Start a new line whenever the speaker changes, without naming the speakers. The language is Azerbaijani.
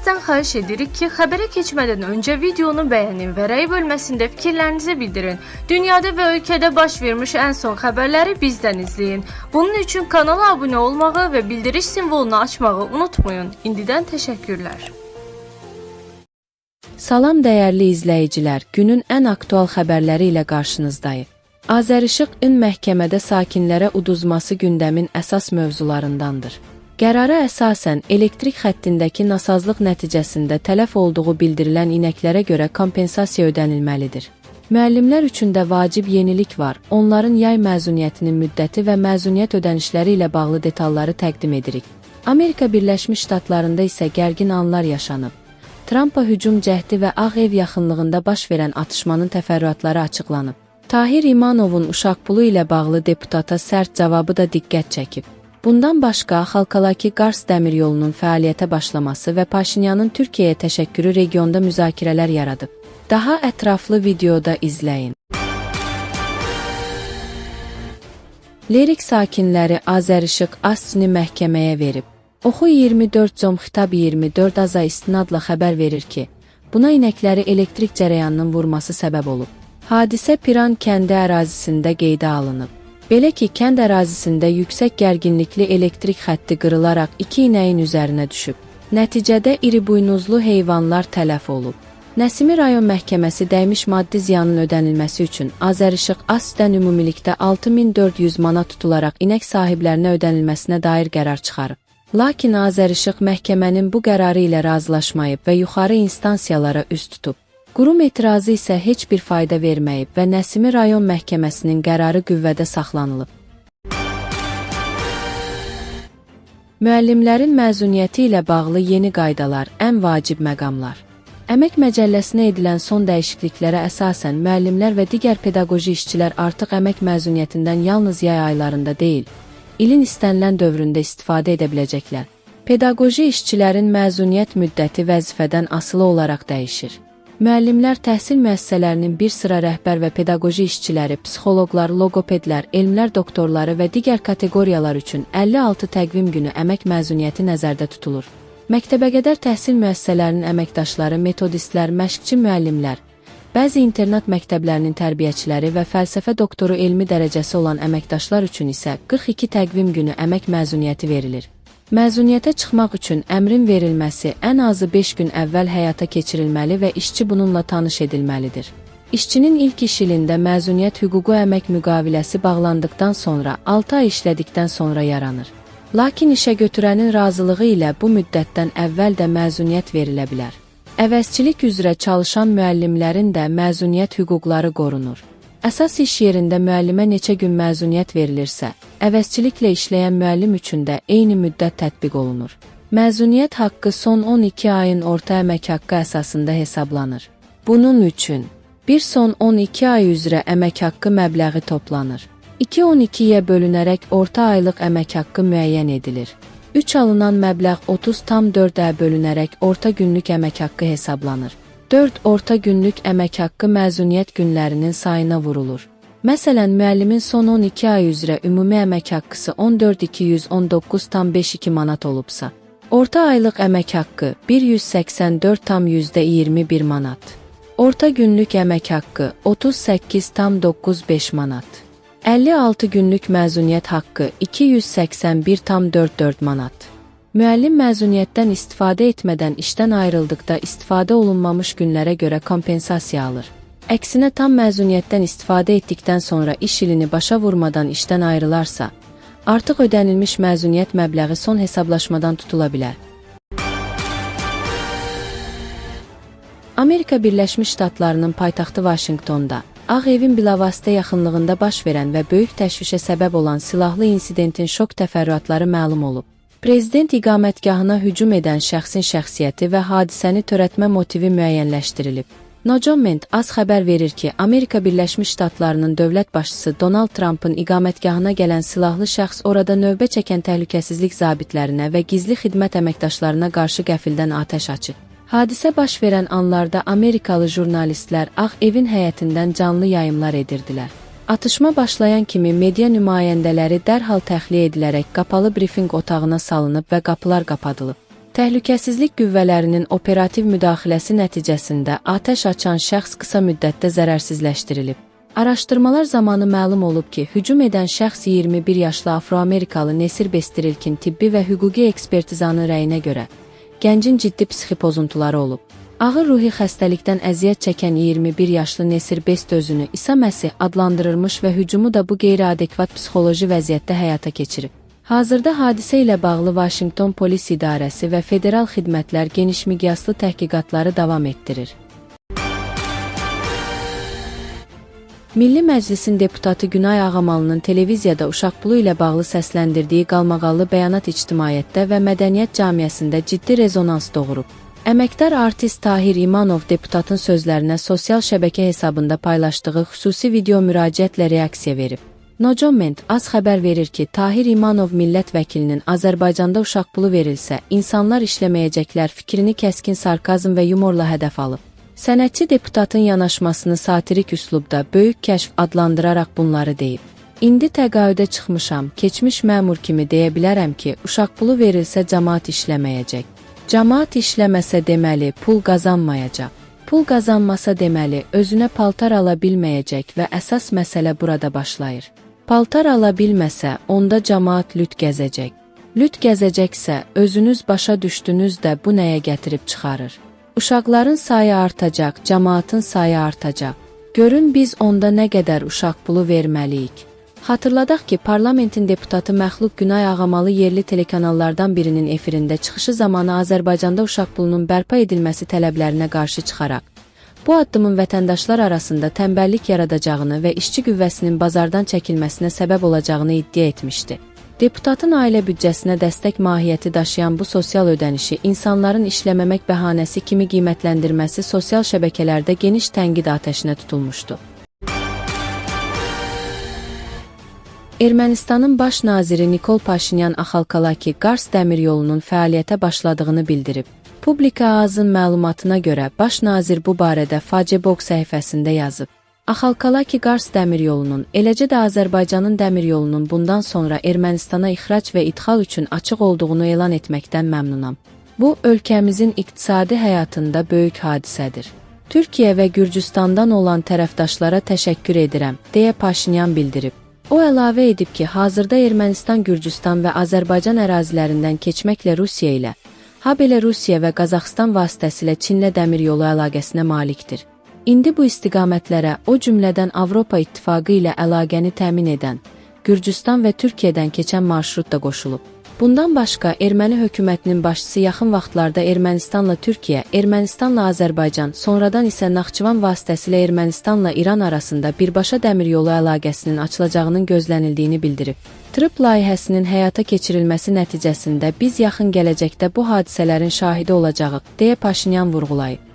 Sizdən xahiş edirik ki, xəbərə keçmədən öncə videonu bəyənin və rəy bölməsində fikirlərinizi bildirin. Dünyada və ölkədə baş vermiş ən son xəbərləri bizdən izləyin. Bunun üçün kanala abunə olmağı və bildiriş simvolunu açmağı unutmayın. İndidən təşəkkürlər.
Salam dəyərli izləyicilər, günün ən aktual xəbərləri ilə qarşınızdayıq. Azərişıq-in məhkəmədə sakinlərə uduzması gündəmin əsas mövzularındandır. Qərara əsasən elektrik xəttindəki nasazlıq nəticəsində tələf olduğu bildirilən inəklərə görə kompensasiya ödənilməlidir. Müəllimlər üçün də vacib yenilik var. Onların yay məzuniyyətinin müddəti və məzuniyyət ödənişləri ilə bağlı detalları təqdim edirik. Amerika Birləşmiş Ştatlarında isə gərgin anlar yaşanıb. Trampa hücum cəhdi və Ağ Ev yaxınlığında baş verən atışmanın təfərrüatları açıqlanıb. Tahir İmanovun uşaq pulu ilə bağlı deputata sərt cavabı da diqqət çəkib. Bundan başqa Xalkalaki-Qars dəmir yolunun fəaliyyətə başlaması və Paşinyanın Türkiyəyə təşəkkürü regionda müzakirələr yaradıb. Daha ətraflı videoda izləyin. Lerik sakinləri Azərişıq ASÇ-ni məhkəməyə verib. Oxu 24.com Xitab 24 aza istinadla xəbər verir ki, buna inəkləri elektrik cərəyanının vurması səbəb olub. Hadisə Piran kəndi ərazisində qeydə alınıb. Belə ki, kənd ərazisində yüksək gərginlikli elektrik xətti qırılaraq iki inəyin üzərinə düşüb. Nəticədə iribuynuzlu heyvanlar tələf olub. Nəsimi rayon məhkəməsi dəymiş maddi ziyanın ödənilməsi üçün Azərişıq ASÇ-dən ümumilikdə 6400 manat tutularaq inək sahiblərinə ödənilməsinə dair qərar çıxarıb. Lakin Azərişıq məhkəmənin bu qərarı ilə razılaşmayıb və yuxarı instansiyalara üz tutub. Qurum etirazı isə heç bir fayda verməyib və Nəsimi rayon məhkəməsinin qərarı qüvvədə saxlanılıb. Müəllimlərin məzuniyyəti ilə bağlı yeni qaydalar, ən vacib məqamlar. Əmək məcəlləsinə edilən son dəyişikliklərə əsasən müəllimlər və digər pedaqoji işçilər artıq əmək məzuniyyətindən yalnız yay aylarında deyil, ilin istənilən dövründə istifadə edə biləcəklər. Pedaqoji işçilərin məzuniyyət müddəti vəzifədən asılı olaraq dəyişir. Müəllimlər, təhsil müəssisələrinin bir sıra rəhbər və pedaqoji işçiləri, psixoloqlar, loqopedlər, elmlər doktorları və digər kateqoriyalar üçün 56 təqvim günü əmək məzuniyyəti nəzərdə tutulur. Məktəbəqədər təhsil müəssisələrinin əməkdaşları, metodistlər, məşqçi müəllimlər, bəzi internat məktəblərinin tərbiyəçiləri və fəlsəfə doktoru elmi dərəcəsi olan əməkdaşlar üçün isə 42 təqvim günü əmək məzuniyyəti verilir. Məzuniyyətə çıxmaq üçün əmrin verilməsi ən azı 5 gün əvvəl həyata keçirilməli və işçi bununla tanış edilməlidir. İşçinin ilk iş ilində məzuniyyət hüququ əmək müqaviləsi bağlandıqdan sonra 6 ay işlədikdən sonra yaranır. Lakin işə götürənin razılığı ilə bu müddətdən əvvəl də məzuniyyət verilə bilər. Əvəzçilik üzrə çalışan müəllimlərin də məzuniyyət hüquqları qorunur. Əsas iş yerində müəllimə neçə gün məzuniyyət verilirsə, əvəzçiliklə işləyən müəllim üçün də eyni müddət tətbiq olunur. Məzuniyyət haqqı son 12 ayın orta əmək haqqı əsasında hesablanır. Bunun üçün bir son 12 ay üzrə əmək haqqı məbləği toplanır. 2 12-yə bölünərək orta aylıq əmək haqqı müəyyən edilir. 3 alınan məbləğ 30,4-ə bölünərək orta günlük əmək haqqı hesablanır. 4 orta günlük əmək haqqı məzuniyyət günlərinin sayına vurulur. Məsələn, müəllimin son 12 ay üzrə ümumi əmək haqqısı 14.219,52 manat olubsa, orta aylıq əmək haqqı 184,21 manat. Orta günlük əmək haqqı 38,95 manat. 56 günlük məzuniyyət haqqı 281,44 manat. Müəllim məzuniyyətdən istifadə etmədən işdən ayrıldıqda istifadə olunmamış günlərə görə kompensasiya alır. Əksinə tam məzuniyyətdən istifadə etdikdən sonra iş ilini başa vurmadan işdən ayrılarsa, artıq ödənilmiş məzuniyyət məbləği son hesablaşmadan tutula bilər. Amerika Birləşmiş Ştatlarının paytaxtı Vaşinqtonda Ağ Evin bilavasitə yaxınlığında baş verən və böyük təşvişə səbəb olan silahlı insidentin şok təfərrüatları məlum olub. Prezident iqamətgahına hücum edən şəxsin şəxsiyyəti və hadisəni törətmə motivi müəyyənləşdirilib. No Comment az xəbər verir ki, Amerika Birləşmiş Ştatlarının dövlət başçısı Donald Trumpın iqamətgahına gələn silahlı şəxs orada növbə çəkən təhlükəsizlik zabitlərinə və gizli xidmət əməkdaşlarına qarşı qəfildən atəş açıb. Hadisə baş verən anlarda Amerikalı jurnalistlər Ağ Evin həyətindən canlı yayımlar edirdilər. Atışma başlayan kimi media nümayəndələri dərhal təxliyə edilərək qapalı brifinq otağına salınıb və qapılar qapadılıb. Təhlükəsizlik qüvvələrinin operativ müdaxiləsi nəticəsində atəş açan şəxs qısa müddətdə zərərsizləşdirilib. Araşdırmalar zamanı məlum olub ki, hücum edən şəxs 21 yaşlı Afroamerikalı Nesir Bestirilkin tibbi və hüquqi ekspertizanın rəyinə görə gəncin ciddi psixi pozuntuları olub. Ağır ruhi xəstəlikdən əziyyət çəkən 21 yaşlı Nesir Best özünü İsa Məsih adlandırırmış və hücumu da bu qeyri-adekvat psixoloji vəziyyətdə həyata keçirib. Hazırda hadisə ilə bağlı Vaşinqton Polis İdarəsi və Federal Xidmətlər geniş miqyaslı təhqiqatları davam etdirir. Milli Məclisin deputatı Günay Ağamalının televiziyada uşaq pulu ilə bağlı səsləndirdiyi qalmaqallı bəyanat ictimaiyyətdə və mədəniyyət camiəsində ciddi rezonans doğurub. Əməkdar artist Tahir İmanov deputatın sözlərinə sosial şəbəkə hesabında paylaşdığı xüsusi video müraciətlə reaksiya verib. No Comment az xəbər verir ki, Tahir İmanov millət vəkilinin Azərbaycanda uşaq pulu verilsə, insanlar işləməyəcəklər fikrini kəskin sarkazm və yumorla hədəf alıb. Sənətçi deputatın yanaşmasını satirik üslubda böyük kəşf adlandıraraq bunları deyib. İndi təqaüdə çıxmışam, keçmiş məmur kimi deyə bilərəm ki, uşaq pulu verilsə camaat işləməyəcək. Camaat işləməsə deməli, pul qazanmayacaq. Pul qazanmasa deməli, özünə paltar ala bilməyəcək və əsas məsələ burada başlayır. Paltar ala bilməsə, onda camaat lüt gəzəcək. Lüt gəzəcəksə, özünüz başa düşdünüz də bu nəyə gətirib çıxarır? Uşaqların sayı artacaq, camaatın sayı artacaq. Görün biz onda nə qədər uşaq pulu verməliyik. Xatırladaq ki, parlamentin deputatı Məxluq Günay Ağamalı yerli telekanallardan birinin efirində çıxışı zamanı Azərbaycanda uşaq pulunun bərpa edilməsi tələblərinə qarşı çıxaraq, bu addımın vətəndaşlar arasında tənbəllik yaradacağını və işçi qüvvəsinin bazardan çəkilməsinə səbəb olacağını iddia etmişdi. Deputatın ailə büdcəsinə dəstək mahiyyəti daşıyan bu sosial ödənişi insanların işləməmək bəhanəsi kimi qiymətləndirməsi sosial şəbəkələrdə geniş tənqid atəşinə tutulmuşdu. Ermənistanın baş naziri Nikol Paşinyan Axalkalaki-Qars dəmir yolunun fəaliyyətə başladığını bildirib. Publika Azın məlumatına görə baş nazir bu barədə Facebook səhifəsində yazıb. Axalkalaki-Qars dəmir yolunun, eləcə də Azərbaycanın dəmir yolunun bundan sonra Ermənistana ixrac və idxal üçün açıq olduğunu elan etməkdən məmnunam. Bu, ölkəmizin iqtisadi həyatında böyük hadisədir. Türkiyə və Gürcüstandan olan tərəfdaşlara təşəkkür edirəm, deyə Paşinyan bildirib. O əlavə edib ki, hazırda Ermənistan, Gürcüstan və Azərbaycan ərazilərindən keçməklə Rusiya ilə, habelə Rusiya və Qazaxıstan vasitəsilə Çinlə dəmir yolu əlaqəsinə malikdir. İndi bu istiqamətlərə, o cümlədən Avropa İttifaqı ilə əlaqəni təmin edən, Gürcüstan və Türkiyədən keçən marşrut da qoşulub. Bundan başqa, erməni hökumətinin başçısı yaxın vaxtlarda Ermənistanla Türkiyə, Ermənistanla Azərbaycan, sonradan isə Naxçıvan vasitəsilə Ermənistanla İran arasında birbaşa dəmir yolu əlaqəsinin açılacağının gözlənildiyini bildirib. TRIPP layihəsinin həyata keçirilməsi nəticəsində biz yaxın gələcəkdə bu hadisələrin şahidi olacağıq, deyə Paşinyan vurğulayıb.